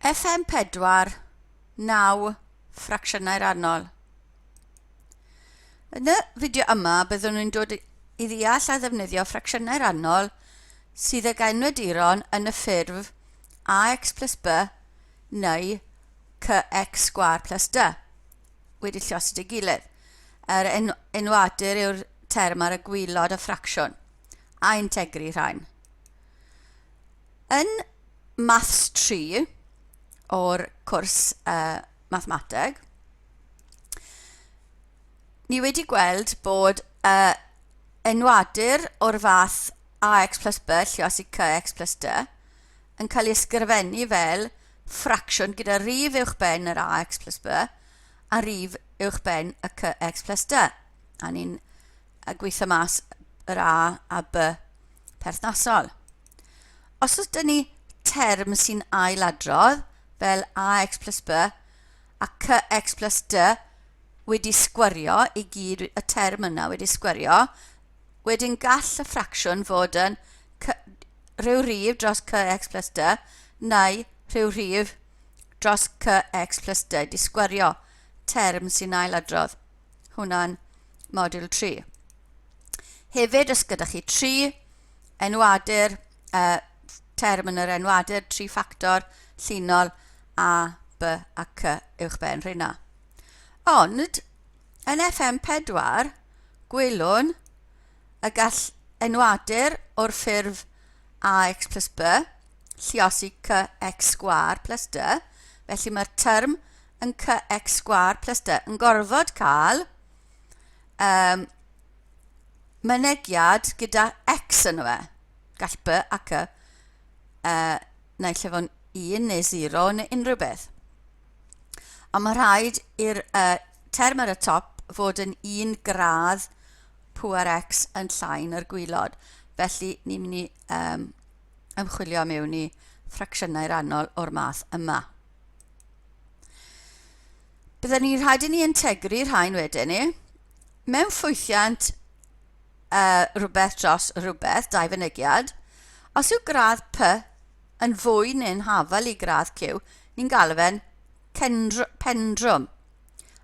FM4, 9, ffracsiynau rhannol. Yn y fideo yma, byddwn ni'n dod i ddeall a ddefnyddio ffracsiynau rhannol sydd ag enwaduron yn y ffurf ax plus b neu cx sgwâr plus d wedi lluosi dy gilydd. Yr en enwadur yw'r term ar y gwylod y ffracsiwn, a integru rhain. Yn Maths 3 o'r cwrs uh, mathemateg, ni wedi gweld bod uh, enwadur o'r fath ax plus b lliosi cx plus d yn cael ei ysgrifennu fel ffracsiwn gyda rif uwch ben yr ax plus b a rif uwch ben y cx plus d. A ni'n gweithio mas yr a a b perthnasol. Os oes dyn ni term sy'n ailadrodd, fel ax plus b a cx plus d wedi sgwario, i gyd y term yna wedi sgwario, wedyn gall y ffracsiwn fod yn c, rhyw rif dros cx plus d neu rhyw rhif dros cx plus d wedi sgwario, term sy'n ailadrodd. Hwna'n modiwl 3. Hefyd, os gyda chi 3 enwadur, uh, term yn yr enwadur, 3 ffactor llinol A, B a C uwch ben rheina. Ond, yn FM4, gwelwn y gall enwadur o'r ffurf AX plus B lliosi CX sgwâr plus D, felly mae'r term yn CX sgwâr plus D yn gorfod cael um, mynegiad gyda x yno fe. Gall B a C uh, naill efo'n 1 neu 0 neu unrhyw beth. Ond mae rhaid i'r uh, term ar y top fod yn 1 gradd pŵer x yn llai na'r gwylod. Felly ni'n mynd i um, ymchwilio mewn i ffracsiynau rannol o'r math yma. Bydden ni'n rhaid i ni integru rhain wedyn ni. Mewn ffwythiant uh, rhywbeth dros rhywbeth, dau fynegiad, os yw gradd P yn fwy neu'n hafal i gradd Q, ni'n galw fe'n pendrwm.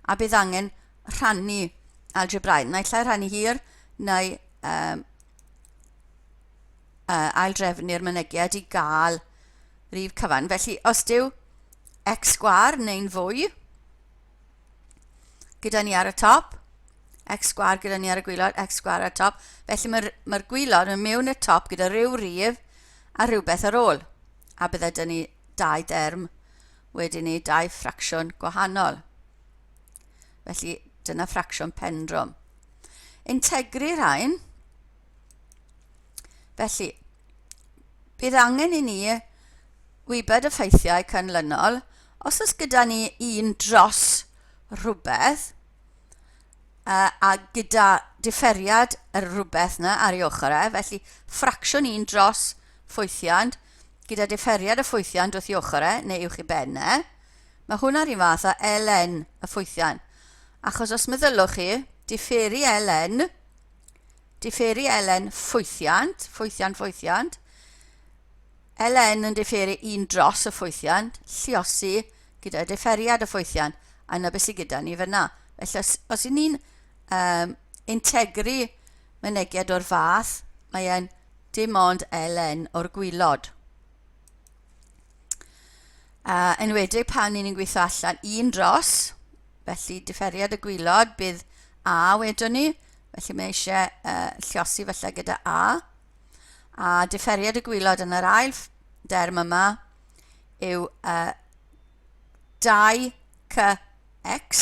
A bydd angen rhannu algebraidd. Naill ai rhannu hir neu um, uh, aildrefnu'r mynegiad i gael rif cyfan. Felly, os dyw x sgwar neu'n fwy gyda ni ar y top, x sgwar gyda ni ar y gwylod, x sgwar ar y top, felly mae'r mae gwylod yn mewn y top gyda rhyw rif a rhywbeth ar ôl. A bydde dyn ni dau derm wedyn ni dau ffracsiwn gwahanol. Felly dyna ffracsiwn pendrwm. Integru rhain. Felly, bydd angen i ni wybod y ffeithiau canlynol. Os oes gyda ni un dros rhywbeth, uh, a gyda diferiad y rhywbeth yna ar ei ochr e, felly ffracsiwn un dros ffwythiant, gyda diferiad y ffwythiant wrth ei ochr e, neu uwch ei ben e, mae hwnna'r un fath â ln y ffwythiant. Achos os meddylwch chi, diferu ln, Diferu ln ffwythiant, ffwythiant, ffwythiant. ln yn diferu un dros y ffwythiant, lliosi gyda diferiad y ffwythiant, a yna beth sydd gyda ni fyna. Felly os, os y'n ni'n um, integru mynegiad o'r fath, mae e'n dim ond ln o'r gwylod. Uh, enwedig pan ni'n gweithio allan un dros, felly diferiad y gwylod bydd A wedwn ni, felly mae eisiau uh, lliosi falle gyda A. A diferiad y gwylod yn yr ail derm yma yw uh, 2CX,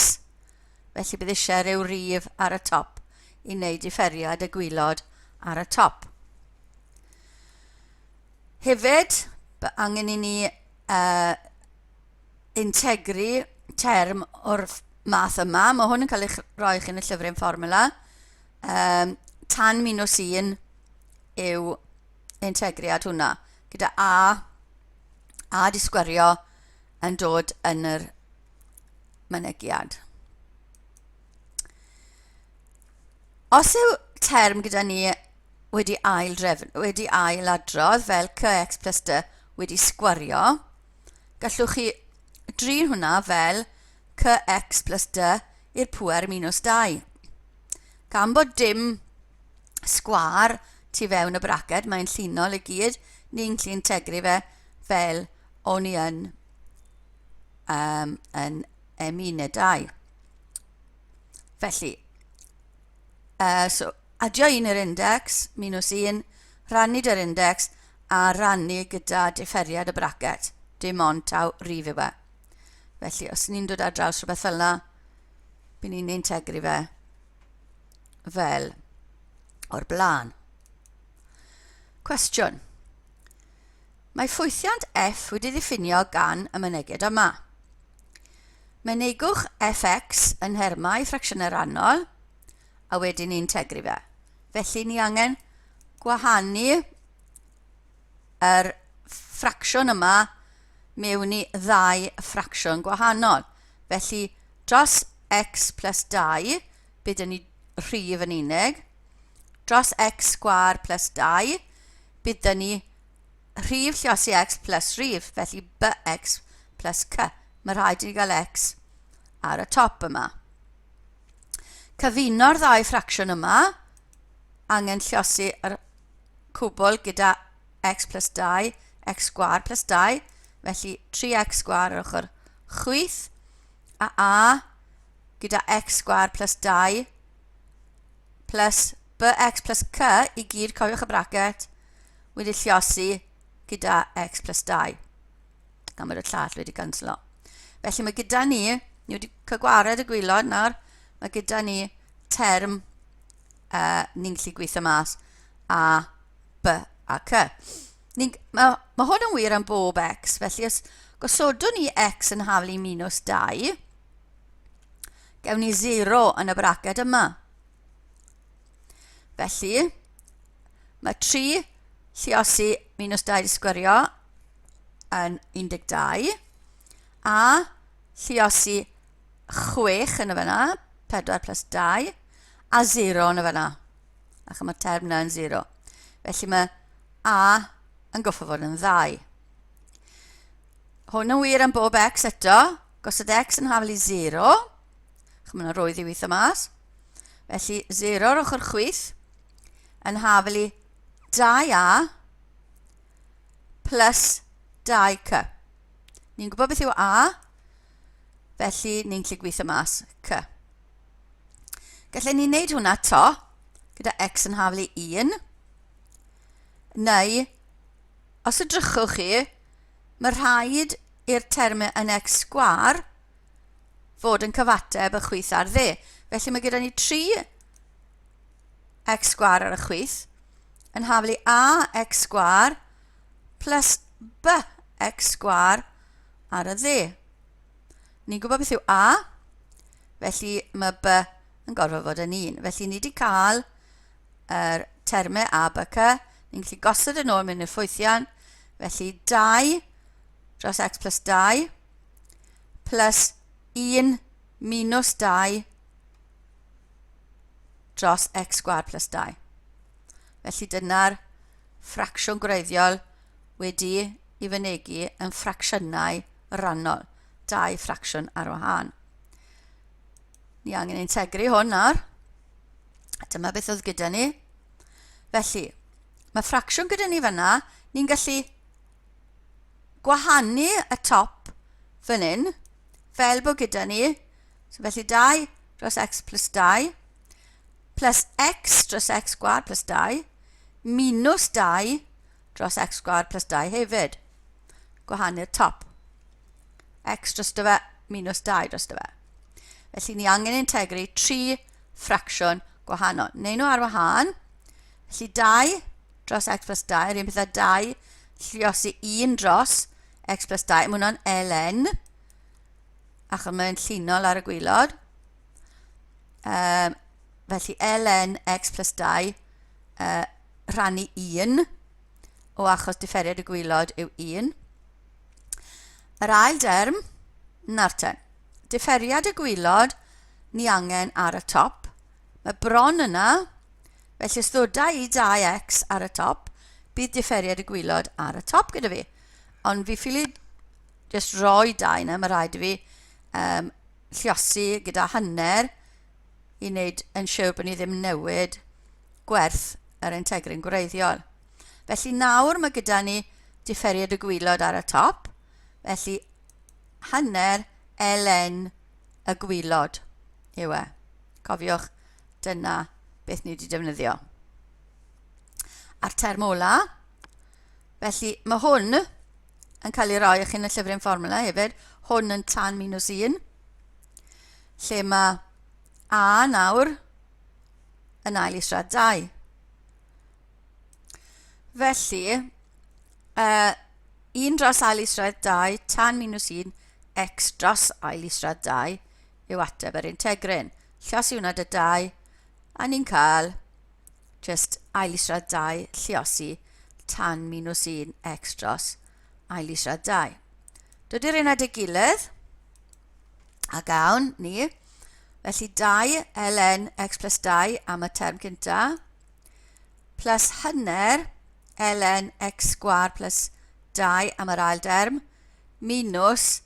felly bydd eisiau rhyw rif ar y top i wneud diferiad y gwylod ar y top. Hefyd, angen i ni uh, integru term o'r math yma. Mae hwn yn cael ei roi chi yn y llyfryn fformula. Um, tan minus 1 yw integriad hwnna. Gyda A, A di sgwario yn dod yn yr mynegiad. Os yw term gyda ni wedi ail drefn, wedi ail adrodd fel cx plus d wedi sgwario. Gallwch chi drin hwnna fel cx plus d i'r pŵer minus 2. Gan bod dim sgwâr tu fewn y braced, mae'n llinol i gyd, ni'n gallu integru fe fel o'n i yn, um, yn M1 neu 2. Felly, so, adio 1 i'r index, minus 1, rhannu dy'r index, a rannu gyda diferiad y bracet. Dim ond taw rif yw e. Felly, os ni'n dod ar draws rhywbeth fel yna, bydd ni'n integru fe fel o'r blaen. Cwestiwn. Mae ffwythiant f wedi ddiffinio gan y mynegiad yma. Mynegwch fx yn nhermau ffracsiynau rhannol a wedyn ni'n integru fe. Felly ni angen gwahanu yr ffracsiwn yma mewn i ddau ffracsiwn gwahanol. Felly dros x plus 2, bydd ni rhif yn unig. Dros x sgwar plus 2, bydd ni rhif lliosi x plus rhif, felly bx plus c. Mae rhaid i ni gael x ar y top yma. Cyfuno'r ddau ffracsiwn yma, angen lliosi yr cwbl gyda x plus 2, x sgwar plus 2, felly 3x sgwar ar ochr chwith, a a gyda x sgwar plus 2 plus bx plus c i gyd, cofiwch y bracet, wedi lliosi gyda x plus 2. Gan bod y llall wedi canslo. Felly mae gyda ni, ni wedi cael gwared y gwylod nawr, mae gyda ni term ni'n gallu gweithio mas A, B a C. Ni'n, mae, mae hwn yn wir am bob x, felly os gosodwn ni x yn haflu minus 2, gewn ni 0 yn y braced yma. Felly, mae 3 lliosi minus 2 di sgwerio yn 12, a lliosi 6 yn y fyna, 4 plus 2, a 0 yn y fyna. Ac mae'r term yna yn 0. Felly mae A yn goffo fod yn 2. Hwn yn wir am bob x eto. Gosod x yn hafel i 0. Chymryd mae'n rwydd i weithio mas. Felly 0 ar ochr chwith yn hafel i 2a plus 2c. Ni'n gwybod beth yw a, felly ni'n gallu gweithio mas c. Gallen ni wneud hwnna to, gyda x yn haflu 1. Neu, os edrychwch chi, mae rhaid i'r termau yn x sgwar fod yn cyfateb y chwith a'r dde. Felly mae gyda ni 3 x sgwar ar y chwith yn haflu a x sgwar plus b x sgwar ar y dde. Ni'n gwybod beth yw a, felly mae b yn gorfod fod yn 1. Felly ni wedi cael yr termau a, b, c. Ni'n gallu gosod yn ôl mewn i'r ffwythiant. Felly 2 dros x plus 2 plus 1 minus 2 dros x sgwar plus 2. Felly dyna'r ffracsiwn gwreiddiol wedi i fynegi yn ffracsiynau rannol, dau ffracsiwn ar wahân. Ni angen integru hwn nawr. Dyma beth oedd gyda ni. Felly, mae ffracsiwn gyda ni fyna, ni'n gallu gwahanu y top fan hyn, fel bod gyda ni, so felly 2 dros x plus 2, plus x dros x sgwar plus 2, minus 2 dros x sgwar plus 2 hefyd. Gwahanu'r top. X dros fe, minus 2 dros fe. Felly ni angen integru tri ffracsiwn gwahanol. Neu nhw ar wahân. Felly 2 dros x plus 2, yr un peth â 2 lliosi 1 dros x plus 2. Mae hwnna'n ln, achos mae'n llinol ar y gwylod. Um, felly ln x plus 2 uh, rhannu 1 o achos diferiad y gwylod yw 1. Yr ail derm, na'r te. Diferiad y gwylod ni angen ar y top. Mae bron yna, felly os ddoda i 2x ar y top, bydd diferiad y gwylod ar y top gyda fi. Ond fi ffili just roi 2 yna, mae rhaid i fi lliosi gyda hanner i wneud yn siwr bod ni ddim newid gwerth yr integrin gwreiddiol. Felly nawr mae gyda ni diferiad y gwylod ar y top, felly hanner ln y gwylod yw e. Cofiwch, dyna beth ni wedi defnyddio. A'r term ola, felly mae hwn yn cael ei roi i chi yn y llyfryn fformula hefyd, hwn yn tan minus 1, lle mae A nawr yn ail isradd 2. Felly, 1 dros ail isradd 2 tan minus 1 x dros ail isradd 2 yw ateb yr integrin. Llos i hwnna dy 2, a ni'n cael just ail isradd 2 lliosi tan minus 1 x dros ail isradd 2. Dod i'r un at ei gilydd, a gawn ni, felly 2 ln x plus 2 am y term cynta, plus hanner ln x sgwar plus 2 am yr ail derm, minus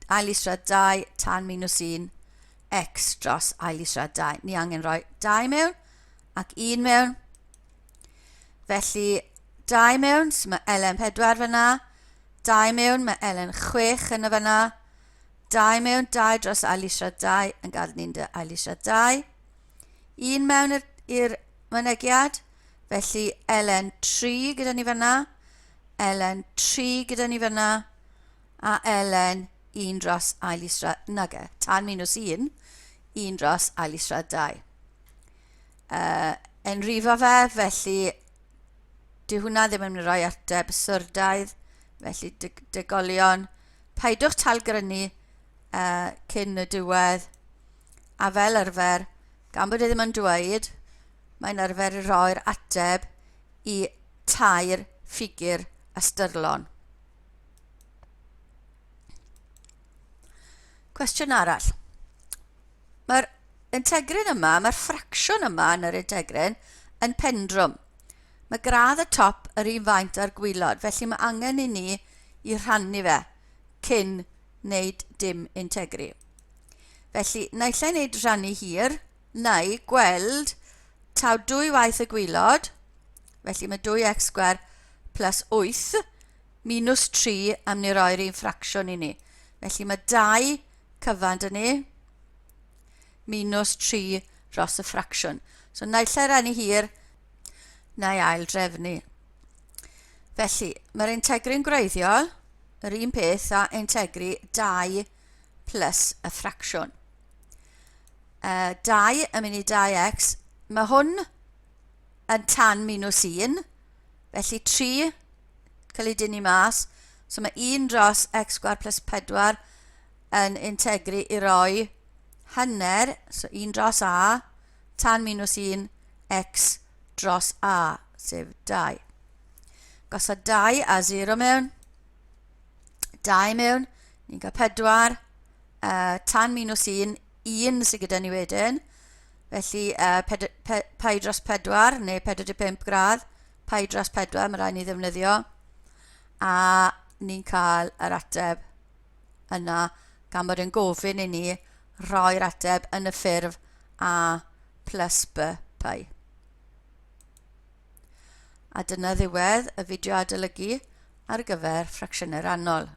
ail isradd 2 tan minus 1 x dros ail isradd 2. Ni angen rhoi 2 mewn ac 1 mewn. Felly 2 mewn, so mae ln 4 fyna. 2 mewn, mae ln 6 yna fyna. 2 mewn, 2 dros ail isradd 2 yn gadael ni'n dy ail isradd 2. 1 mewn i'r mynegiad, felly ln 3 gyda ni fyna, ln 3 gyda ni fyna, a ln 1 dros ail isradd, nage, tan minus 1, 1 dros ail isradd 2. Enrifo fe, felly dyw hwnna ddim yn rhoi ateb swrdaidd, felly dygolion, paidwch talgrynu cyn y diwedd, a fel arfer, gan bod e ddim yn dweud, mae'n arfer i roi'r ateb i tair ffigur ystyrlon. Cwestiwn arall. Mae'r integrin yma, mae'r ffracsiwn yma yn yr integrin yn pendrwm. Mae gradd y top yr un faint â'r gwylod, felly mae angen i ni i rhannu fe cyn wneud dim integru. Felly, naill ai wneud rhannu hir, neu gweld taw dwy waith y gwylod, felly mae 2x sgwer plus 8 minus 3 am ni roi'r un ffracsiwn i ni. Felly mae 2 cyfan dyn ni minus 3 dros y ffracsiwn. So naill ai rannu hir neu ail drefnu. Felly, mae'r integru'n gwreiddiol yr un peth a integru 2 plus y ffracsiwn. 2 yn mynd i 2x, mae hwn yn tan minus 1, felly 3 cael ei dynnu mas, so mae 1 dros x sgwar plus 4 yn integru i roi hanner, so 1 dros a, tan minus 1 x dros a, sef 2. Gosod 2 a 0 mewn, 2 mewn, ni'n cael 4, tan minus 1, 1 sydd gyda ni wedyn. Felly, pi dros 4 neu 45 gradd, pi dros 4, mae rhaid ni ddefnyddio. A ni'n cael yr ateb yna gan bod yn gofyn i ni roi'r ateb yn y ffurf a plus b pi. A dyna ddiwedd y fideo adolygu ar gyfer ffracsiynau rhannol.